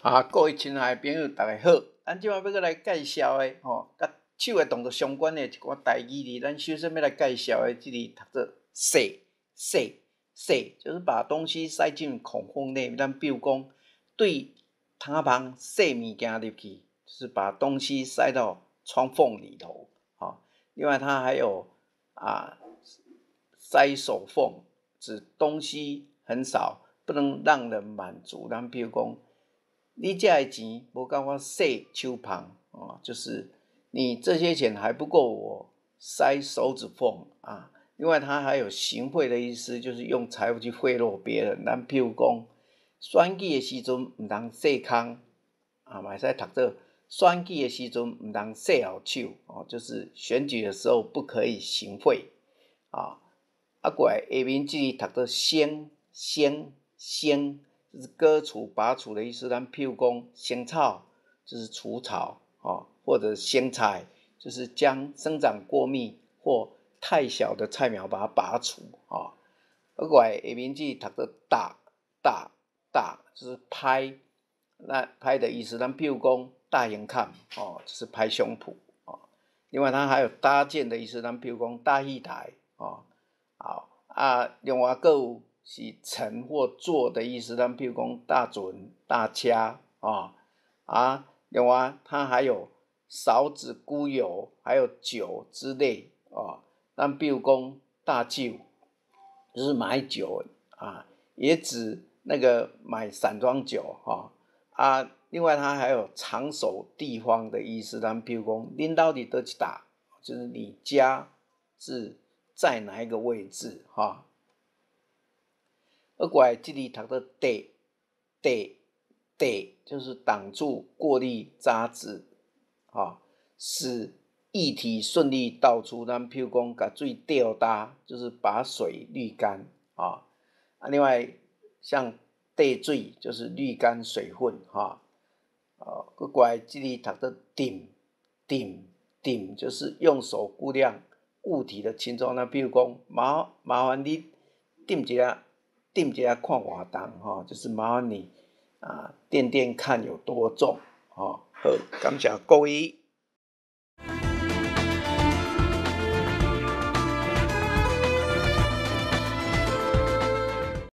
啊，各位親愛的朋友，大家好。咱這擺欲閣來介紹的吼，佮手的動作相關的一寡台語字。咱首先欲來介紹的這字讀做塞塞塞，就是把東西塞進孔縫內。咱比如講，對窗縫塞物件入去，就是把東西塞到窗縫裡頭。吼，另外它還有啊，塞手縫，指東西很少，不能讓人滿足。咱比如講，你這个錢無夠我塞手縫啊，就是你這些錢還不夠我塞手指縫啊。另外，它還有行賄的意思，就是用財物去賄賂別人。咱譬如講，選舉的時陣毋通洗空啊，嘛會使讀做選舉的時陣毋通洗後手哦，就是選舉的時候不可以行賄啊。啊，過來下面這字讀做掀掀掀。就是割除、拔除的意思。咱譬如講，掀草就是除草哦，或者掀菜就是將生長過密或太小的菜苗把它拔除啊。啊，過來下面這字讀做打打打，就是拍，那拍的意思。咱譬如講，搭胸坎哦，就是拍胸脯哦。另外，它還有搭建的意思。咱譬如講，搭戲台哦。好啊，另外閣有是乘或坐的意思，咱譬如講搭船、搭車啊啊，另外它還有勺子、菇油，還有酒之類啊。咱比如講搭酒，就是買酒啊，也指那個買散裝酒哈啊。另外它還有藏守地方的意思，咱譬如講恁兜佇佗一搭，就是你家是在哪一個位置哈。而過來這字讀做綴綴綴，就是擋住、過濾雜質，啊，使液體順利倒出。咱譬如講，共水綴焦，就是把水濾乾，啊。啊，另外像綴水，就是濾乾水分，哈。哦，閣過來這字讀做掂掂掂，就是用手估量物體的輕重。那比如講，麻煩你掂一下，掂一下看偌重，吼，就是麻煩你啊，掂掂看有多重，吼。好，感謝各位。